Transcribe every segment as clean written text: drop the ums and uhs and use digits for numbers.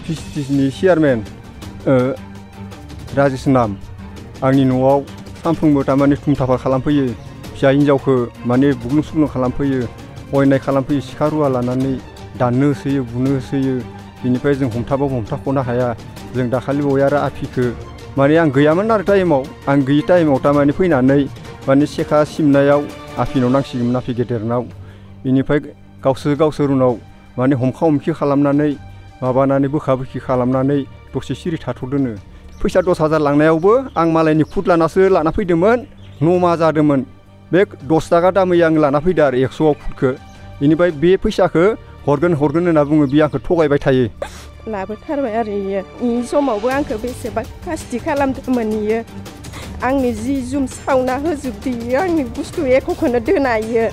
फिसिनि chairman Rajesh नाम आंनि न'आव सानफ्रोमबो तारमाने थुमथाफा खालामफैयो फिसा हिन्जावखौ माने बुग्लुं सुग्लुं खालामफैयो अयनाय खालामफैयो सिखा रुवा लानानै दाननो होसोयो बुनो होसोयो बेनिफ्राय जों हमथाबाबो हमथाख'नो हाया जों दाखालि बावै आरो आफिखौ माने आं गैयामोन आरो टाइमाव आं गैयि टाइमाव तारमाने फैनानै माने सेखा सिमनायाव आफिनाव नांसिगौमोन आफि गेदेरनाव बेनिफ्राय गावसोर उनाव माने हमखा हमखि खालामनानै माबानानै बोखा बोखि खालामनानै दसे सिरि थाथ'दोनो फैसा 10,000 लांनायावबो आं मालायनि खुद लानासो लाना फैदोंमोन नमा जादोंमोन बे 10 थाखा दामै आं लाना फैदो आरो 100आव खुदखौ बेनिफ्राय बे फैसाखौ हरगोन होनना बुङो बे आंखौ थगायबाय थायो लाबोथारबाय आरो इयो इ समावबो आंखौ बेसेबां खास्ति खालामदोंमोन इयो आंनि जि जुम सावना होजोबदो इयो आंनि बुस्थु एकखौनो दोना इयो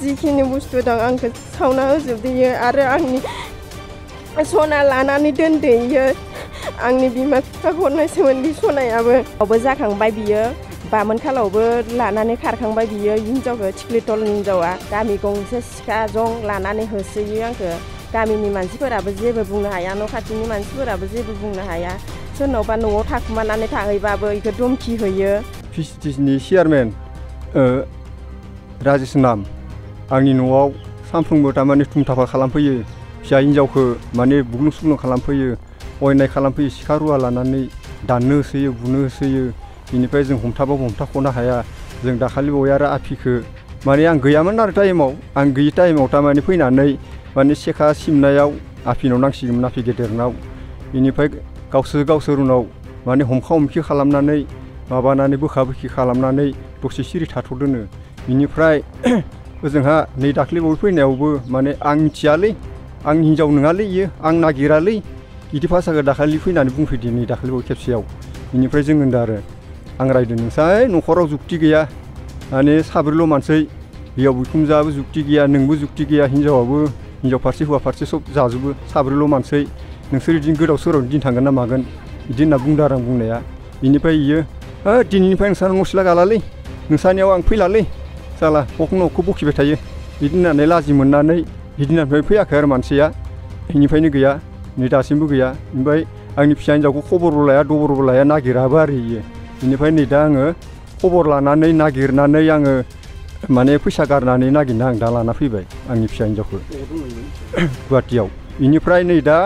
जिखिनि बुस्थु दं आंखौ सावना होजोबदो इयो आरो आंनि सना लानानै दोनदो इयो आंनि बिमा बिफाखौ हरनाय सोमोन्दै सनायाबो जाखांबाय बियो बामोन खालावबो लानानै खारखांबाय बियो हिन्जावखौ थिख्लिटल हिन्जावा गामि गंसे सिखा जं लानानै होसोयो आंखौ गामिनि मानसिफोराबो जेबो बुंनो हाया न' खाथिनि मानसिफोराबो जेबो बुंनो हाया सोरनावबा न'आव थाखुमानानै थाहैबाबो बेखौ धमखि होयो फिसिनि चेयारमेन राजेश नाम आंनि न'आव सानफ्रोमबो तारमाने थुमथाफा खालामफैयो फिसा हिन्जावखौ माने बुग्लुं सुग्लुं खालामफैयो अयनाय खालामफैयो सिखा रुवा लानानै दाननो होसोयो बुनो होसोयो बेनिफ्राय जों हमथाबाबो हमथाख'नो हाया जों दाखालि बावै आरो आफिखौ माने आं गैयामोन आरो टाइमाव आं गैयि टाइमाव तारमाने फैनानै माने सेखा सिमनायाव आफिनाव नांसिगौमोन आफि गेदेरनाव बेनिफ्राय गावसोर उनाव माने हमखा हमखि खालामनानै माबानानै बोखा बोखि खालामनानै दसे सिरि थाथ'दोनो बेनिफ्राय ओजोंहा नै दाख्लै बावै फैनायावबो माने आं मिथियालै आंनि हिन्जाव नङालै इयो आं नागिरालै इदि भाषाखौ दाखालि फैनानै बुंफैदो नै दाखालि बावै खेबसेयाव बेनिफ्राय जों होनदों आरो आं रायदों नोंसाय न'खराव जुक्ति गैया माने साब्रैल' मानसै बिहाव बिखुनजोआबो जुक्ति गैया नोंबो जुक्ति गैया हिन्जावाबो हिन्जाव फारसे हौवा फारसे सब जाजोबो साब्रैल' मानसै नोंसोर बिदिनो गोदाव सोराव दिन थांगोन ना मागोन बिदि होनना बुंदों आरो आं बुंनाया बेनिफ्राय इयो दिनैनिफ्राय नोंसा न'सिला गालालै नोंसानियाव आं फैलालै जाला न'खौ बखिबाय थायो बिदि होननानै लाजि मोननानै बिदिनिफ्राय फैयाखै आरो मानसिया बेनिफ्रायनो गैया नै दासिमबो गैया ओमफ्राय आंनि फिसा हिन्जावखौ खबरबो लाया दबरबो लाया नागिराबो आरो इयो बेनिफ्राय नै दा आङो खबर लानानै नागिरनानै आङो माने फैसा गारनानै नागिरना आं दा लाना फैबाय आंनि फिसा हिन्जावखौ गुवाहाटियाव बेनिफ्राय नै दा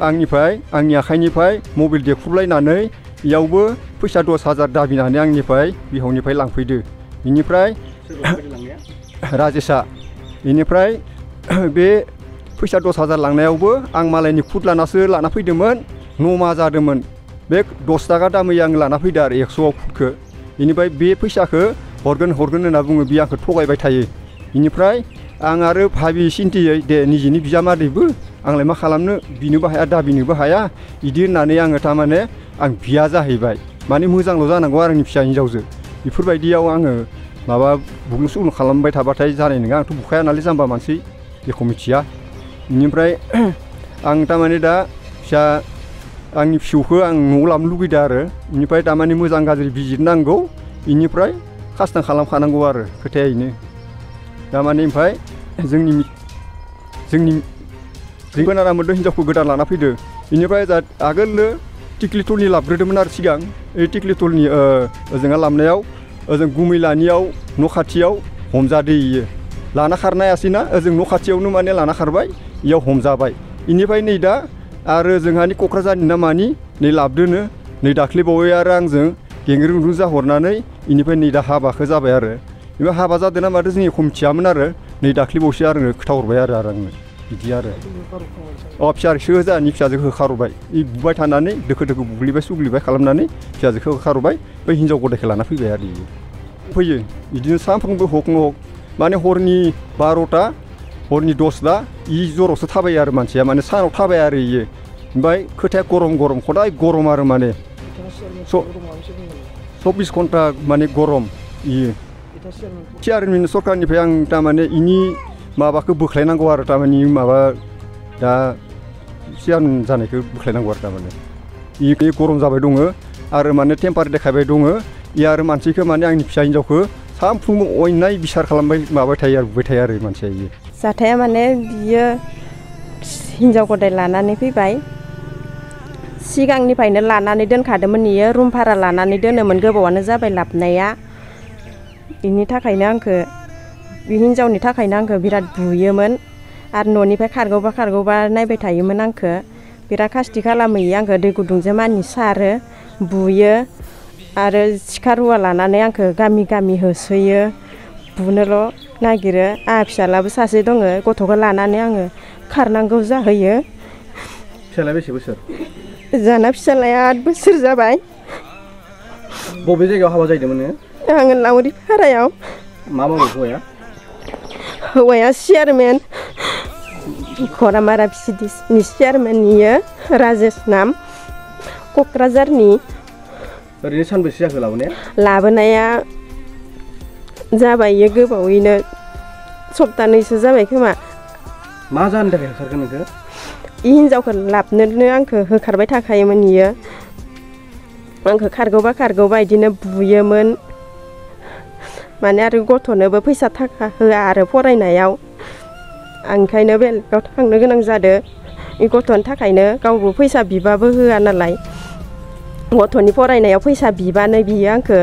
आंनि आखाइनिफ्राय मबाइल देख्रुबलायनानै इयावबो फैसा 10,000 दाबिनानै आंनिफ्राय बिहावनिफ्राय लांफैदो बेनिफ्राय राजेशआ बेनिफ्राय बे फैसा 10,000 लांनायावबो आं मालायनि खुद लानासो लाना फैदोंमोन नमा जादोंमोन बे 10 थाखा दामै आं लाना फैदो आरो 100आव खुदखौ बेनिफ्राय बे फैसाखौ हरगोन होनना बुङो बे आंखौ थगायबाय थायो बेनिफ्राय आं आरो भाबि सिन्थियै दे निजिनि बिजामादैबो आंलाय मा खालामनो बिनोबो हाया दाबिनोबो हाया बिदि होननानै आङो थारमाने आं बिया जाहैबाय माने मोजांल' जानांगौ आरो आंनि फिसा हिन्जावजो बेफोरबायदियाव आङो माबा बुग्लुं सुग्लुं खालामबाय थाबाथाय जानाय नङा आंथ' बुखाया नालाय जाम्बा मानसि बेखौ मिथिया बेनिफ्राय आं थारमाने दा आंनि फिसौखौ आं न'आव लाबोनो लुगैदों आरो बेनिफ्राय थारमाने मोजां गाज्रि बिजिरनांगौ बेनिफ्राय खासना खालामखानांगौ आरो खोथाया बेनो थारमाने ओमफ्राय जोंनि खोनाना मोनदों हिन्जावखौ गोदान लाना फैदो बेनिफ्राय आगोलनो टिक्लिटलनि लाबग्रोदोंमोन आरो सिगां बे टिक्लिटलनि ओजोंहा लाबनायाव ओजों गुमैलानियाव न' खाथियाव हमजादो इयो लाना खारनायासैना ओजों न' खाथियावनो माने लाना खारबाय इयाव हमजाबाय बेनिफ्राय नै दा आरो जोंहानि क'क्राझारनि ना मानि नै लाबदोनो नै दाख्लै बावै आरो आंजों गेंग्रुं जाहरनानै बेनिफ्राय नै दा हाबाखौ जाबाय आरो बेनिफ्राय हाबा जादों ना मादों जों एख' मिथियामोन आरो नै दाख्लै बावैसो आरो खोथा हरबाय आरो आंनो बिदि आरो फिसाजो जोंहानि फिसाजोखौ होखारबाय बुबाय थानानै दोखो बुग्लिबाय सुग्लिबाय खालामनानै फिसाजोखौ होखारबाय बै हिन्जाव गदायखौ लाना फैबाय आरो इयो फैयो बिदिनो सानफ्रोमबो हक माने हरनि 12टा हरनि 10टा इ जरावसो थाबायो आरो मानसिया माने सानाव थाबाया आरो इयो ओमफ्राय खोथाया गरम खदाय गरम आरो माने 24 घन्टा माने गरम इयो चेयारमेन सरकारनिफ्राय आं थारमाने इनि माबाखौ बोख्लायनांगौ आरो थारमाने माबा दा चेयारमेन जानायखौ बोख्लायनांगौ आरो थारमाने इ गरम जाबाय दङ आरो माने टेम्पार देखायबाय दङ इ आरो मानसिखौ माने आंनि फिसा हिन्जावखौ सानफ्रोमबो अयनाय बिसार खालामबाय माबाय थायो आरो बुबाय थायो आरो मानसिया इयो जाथाया माने बियो हिनजाव गदाय लानानै फैबाय सिगांनिफ्रायनो लानानै दोनखादोंमोन इयो रुम भारा लानानै दोनोमोन गोबावानो जाबाय लाबनाया बिनि थाखायनो आंखो बे हिनजावनि थाखायनो आंखो बिराद बुयोमोन आरो न'निफ्राय खारगौबा नायबाय थायोमोन आंखो बिराद खास्ति खालामो इयो आंखो दै गुदुंजों मानि सारो बुयो आरो सिखा रुवा लानानै आंखो गामि होसोयो बुनोल' नागिरो आंहा फिसालाबो सासे दङ गथ'खौ लानानै आङो खारनांगौ जाहैयो। फिसालाया बेसे बोसोर? जाना फिसालाया 8 बोसोर जाबाय। बबे जायगायाव हाबा जाहैदोंमोन नोङो? आङो लावरि फारायाव। मा मावो हौवाया? हौवाया चेयारमेन खरामारा पिसिडिसिनि चेयारमेन इयो राजेश नाम क'क्राझारनि। ओरैनो सानबेसे जाखो लाबोनाया? लाबोनाया जाबाय इयो गोबावैनो सप्तानैसो जाबाय खोमा। मा जानो थाखाय होखारखो नोंखो? इ हिनजावखौ लाबनोनो आंखौ होखारबाय थाखायोमोन इयो आंखौ खारगौबा इदिनो बुयोमोन माने आरो गथ'नोबो फैसा थाखा होआ आरो फरायनायाव आं ओंखायनो बेलेगाव थांनो गोनां जादों इ गथ'नि थाखायनो गावबो फैसा बिबाबो होआ नालाय गथ'नि फरायनायाव फैसा बिबानो बियो आंखौ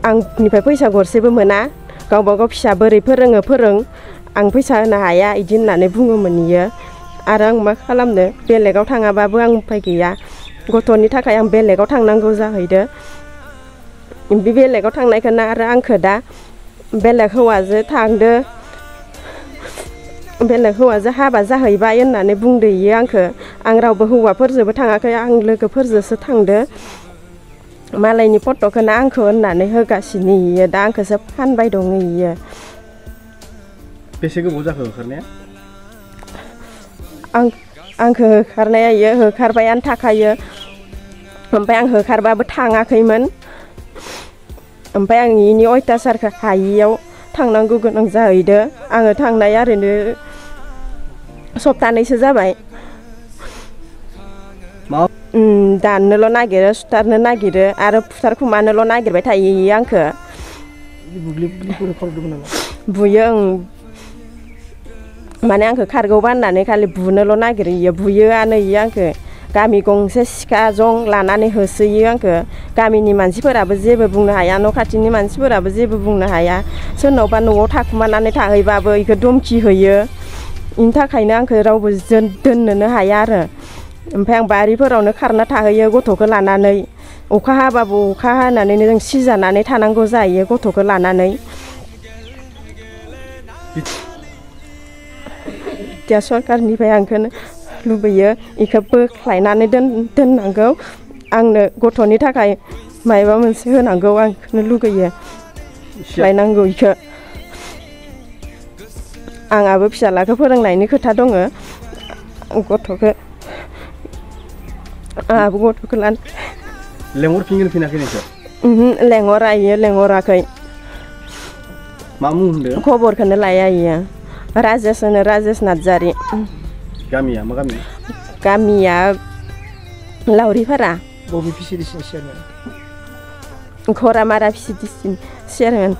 आंनिफ्राय फैसा गरसेबो मोना गावबा गाव फिसा बोरै फोरों आं फैसा होनो हाया इदि होननानै बुङोमोन इयो आरो आं मा खालामनो बेलेगाव थाङाबाबो आं उपाय गैया गथ'नि थाखाय आं बेलेगाव थांनांगौ जाहैदो बे बेलेगाव थांनायखौनो आरो आंखौ दा बेलेग हौवाजों थांदो बेलेग हौवाजों हाबा जाहैबाय होननानै बुंदो इयो आंखौ आं रावबो हौवाफोरजोंबो थाङाखै आं लोगोफोरजोंसो थांदो मालायनि फट'खौनो आंखौ होननानै होगासिनो इयो दा आंखौसो फानबाय दङ इयो। बेसे गोबाव जाखो होखारनाया? आंखौ होखारनाया इयो होखारबायानो थाखायो ओमफ्राय आं होखारबाबो थाङाखैमोन ओमफ्राय आं इनि अयथासारखौ हायियाव थांनांगौ गोनां जाहैदो आङो थांनाया ओरैनो सप्तानैसो जाबाय दाननोल' नागिरो सुथारनो नागिरो आरो फुथारखुमानोल' नागिरबाय थायो इयो आंखौ बुयो माने आंखौ खारगौबा होननानै खालि बुनोल' नागिरो इयो बुयोआनो इयो आंखौ गामि गंसे सिखा जं लानानै होसोयो आंखौ गामिनि मानसिफोराबो जेबो बुंनो हाया न' खाथिनि मानसिफोराबो जेबो बुंनो हाया सोरनावबा न'आव थाखुमानानै थाहैबाबो इखौ धमखि होयो इनि थाखायनो आंखौ रावबो दोननोनो हाया आरो ओमफ्राय आं बारिफोरावनो खारना थाहैयो गथ'खौ लानानै अखा हाबाबो अखा हानानैनो जों सिजानानै थानांगौ जायो गथ'खौ लानानै दा सरकारनिफ्राय आंखौनो लुबैयो इखौ बोख्लायनानै दोननांगौ आंनो गथ'नि थाखाय माबा मोनसे होनांगौ आं बेखौनो लुगैयो लायनांगौ इखौ आंहाबो फिसालाखौ फोरोंनायनि खोथा दङ गथ'खौ आंहाबो गथ'खौ लानो लेंहरफिनगोन फैनाखै नोंखौ? लेंहरा इयो लेंहराखै मा मुं होनदों? खबरखौनो लाया इयो राजेश होनो राजेश नार्जारि। गामिया मा गामि? गामिया लावरिपारा। बबे पिसिडिसिनि चेयारमेन? खरामारा पिसिडिसिनि चेयारमेन।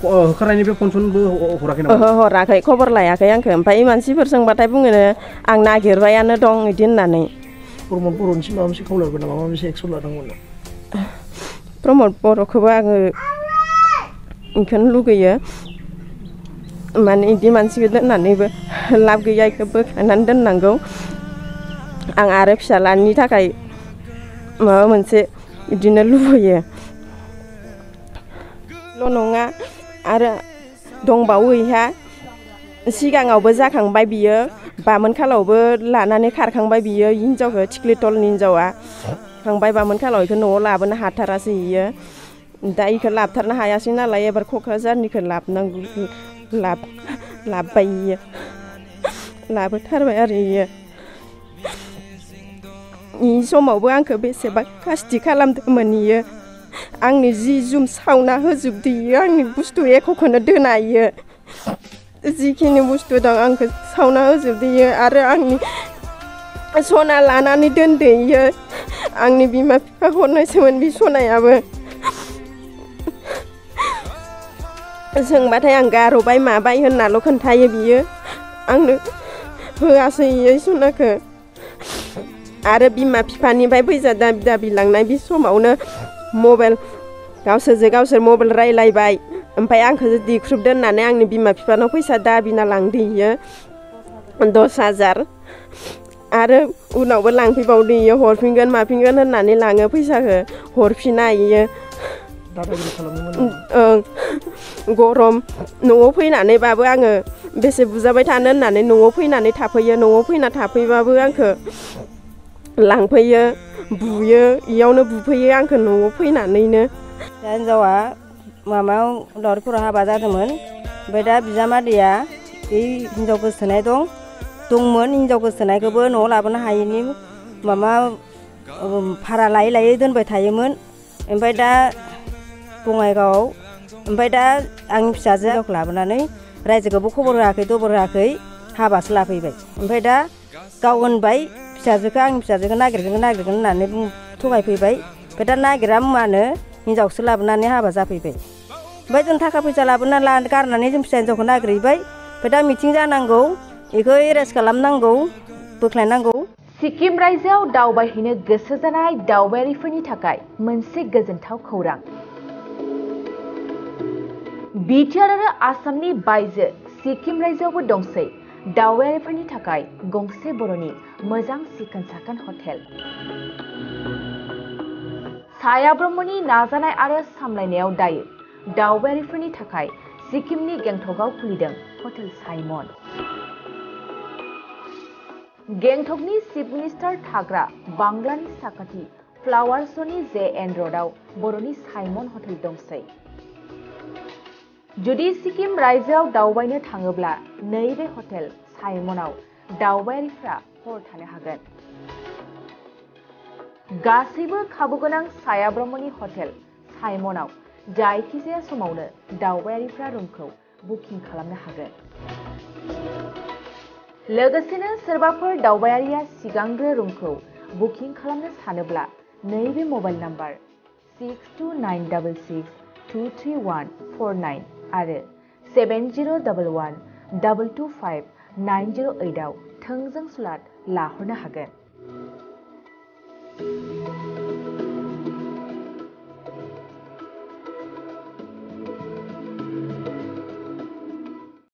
होखारनायनिफ्राय फनसनबो हराखै नामा? ओहो हराखै खबर लायाखै आंखौ ओमफ्राय मानसिफोर सोंबाथाय बुङोनो आं नागिरबायानो दं इदि होननानै। प्रमद बर'निसिम माबा मोनसे खावलायगोन नामा माबा मोनसे एक्सन लानांगौ ना? प्रमद बर'खौबो आङो बेखौनो लुगैयो माने इदि मानसिखौ दोननानैबो लाब गैया इखौ बोखारनानै दोननांगौ आं आरो फिसालानि थाखाय माबा मोनसे बिदिनो लुबैयो ल' नङा आरो दंबावो इहा सिगाङावबो जाखांबाय बियो बामोनखालावबो लानानै खारखांबाय बियो हिनजावखौ थिख्लिटलनि हिनजावा खांबाय बामोनखालाव इखौ न'आव लाबोनो हाथारासै इयो दा इखौ लाबथारनो हायासै नालाय एबार क'क्राझारनिखौ लाबनांगौ लाबबाय इयो लाबोथारबाय आरो इयो इ समावबो आंखौ बेसेबा खास्ति खालामदोंमोन इयो आंनि जि जुम सावना होजोबदो इयो आंनि बुस्थु एक'खौनो दोना इयो जिखिनि बुस्थु दं आंखौ सावना होजोबदो इयो आरो आंनि सना लानानै दोनदो इयो आंनि बिमा बिफा हरनायसोमोन बे सनायाबो सोंबाथाय आं गार'बाय माबाय होननाल' खोन्थायो बियो आंनो होआसै इयो सनाखौ आरो बिमा बिफानिफ्राय फैसा दाबि दाबि लांनाय बे समावनो मबाइल गावसोर मबाइल रायलायबाय ओमफ्राय आंखौ देख्रुबदो होननानै आंनि बिमा बिफानाव फैसा दाबिना लांदो इयो 10,000 आरो उनावबो लांफैबावदो इयो हरफिनगोन माफिनगोन होननानै लाङो फैसाखौ हरफिना इयो दादागिरि खालामोमोन ओं गरम न'आव फैनानैबाबो आङो बेसे बुजाबाय थानो होननानै न'आव फैनानै थाफैयो न'आव फैना थाफैबाबो आंखौ लांफैयो बुयो इयावनो बुफैयो आंखौ न'आव फैनानैनो दा हिनजावा माबायाव दावरिपुराव हाबा जादोंमोन ओमफ्राय दा बिजामादैया बे हिनजाव गोसथोनाय दंमोन हिनजाव गोसथोनायखौबो न'आव लाबोनो हायैनि माबा भारा लायै लायै दोनबाय थायोमोन ओमफ्राय दा बङाइगावआव ओमफ्राय दा आंनि फिसाजो हिनजावखौ लाबोनानै रायजोखौबो खबर होआखै दबर होआखै हाबासो लाफैबाय ओमफ्राय दा गाव होनबाय फिसाजोखौ आंनि फिसाजोखौ नागिरगोन होननानै थगायफैबाय ओमफ्राय दा नागिरा मुवानो हिनजावसो लाबोनानै हाबा जाफैबाय ओमफ्राय जों थाखा फैसा लाबोना गारनानै जों फिसा हिनजावखौ नागिरहैबाय ओमफ्राय दा मिथिं जानांगौ बेखौ एरेस्ट खालामनांगौ बोख्लायनांगौ सिक्किम रायजोआव दावबायहैनो गोसो जानाय दावबायारिफोरनि थाखाय मोनसे गोजोनथाव खौरां बिटिआर आरो आसामनि बायजो सिक्किम रायजोआवबो दंसै दावबायारिफोरनि थाखाय गंसे बर'नि मोजां सिखोन साखोन हटेल साया ब्रह्मनि नाजानाय आरो सामलायनायाव दायो दावबायारिफोरनि थाखाय सिक्किमनि गेंटकआव खुलिदों हटेल साइमन गेंटकनि चिफ मिनिस्टार थाग्रा बांलानि साखाथि फ्लावार श'नि JN र'डआव बर'नि साइमन हटेल दंसै जुदि सिक्किम रायजोआव दावबायनो थाङोब्ला नैबे हटेल साइमनआव दावबायारिफ्रा हर थानो हागोन गासैबो खाबुगोनां साया ब्रह्मनि हटेल साइमनआव जायखिजाया समावनो दावबायारिफ्रा रुमखौ बुकिं खालामनो हागोन लोगोसेनो सोरबाफोर दावबायारिया सिगांग्रो रुमखौ बुकिं खालामनो सानोब्ला नैबे मबाइल नाम्बार 6296623149 आरो 7011225908 आव थोंजों स्लट लाहरनो हागोन